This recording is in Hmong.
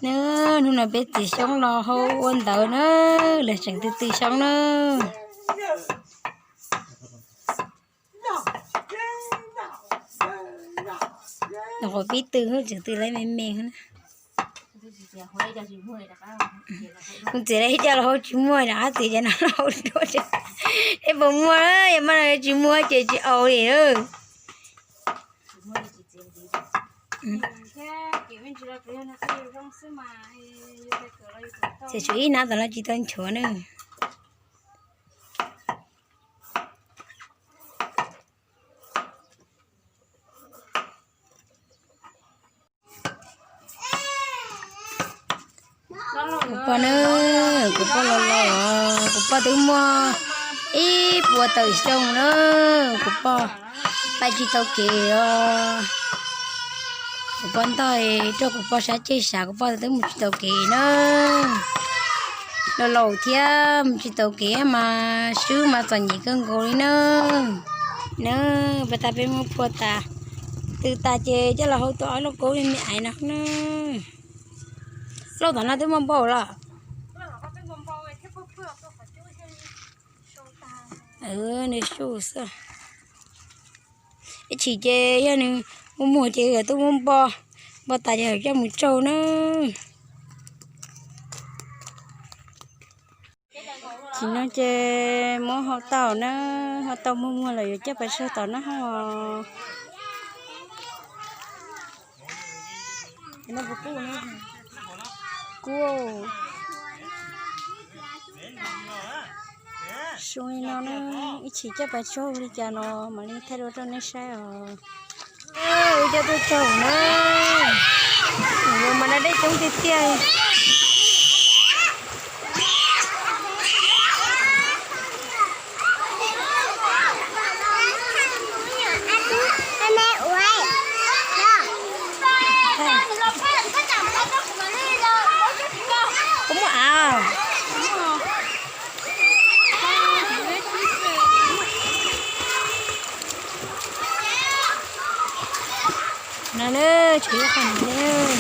Na, hnub no peb txiv xyoob los hau ua ntawv na, lawv tseem tw tw xyoob na. Nyuam qhuav pib tw, tseem tw lawv me me na. Kuv txiv lawv ib co los hau tsis muaj, rov qab txiv cov no los hau dua. Es puas muaj, yog mas tsis muaj ces tsis aus li. Ces tshuav ib hnab tom no tsis tau nchuav na. Kuv poj na, kuv poj los los, kuv poj twb muaj ib puas tawm xyoo na, kuv poj pab tsis tau kev os. Kuv poj ntoj rau kuv poj sab ceg sav, kuv poj twb mus tsis tau kev na. Los laus thiab mus tsis tau kev mas swb mas txom nyem kawg nkaus li na. Na, pas tas peb muab phua tas, tw tas ces coj los hau tau ob lub kaub me me aiv no na. Lauj, tom no twb muaj npau los. Nws su xwb. Ib chim ces yog nws muaj muag ces twb muab npo, npo tas ces coj mus tsau na. Chim no ces muab hau tau na, hau tau muag muag lawm yuav coj pais tsau tom no hos. Kub. Su li no na, ib chim coj pais tsau li cas los mam li thaij dua rau nej saib os. Wb coj tuaj tsau na, mas no dej coob tiag tiag. Kuv muaj av. No na, tshuav ib qho no na.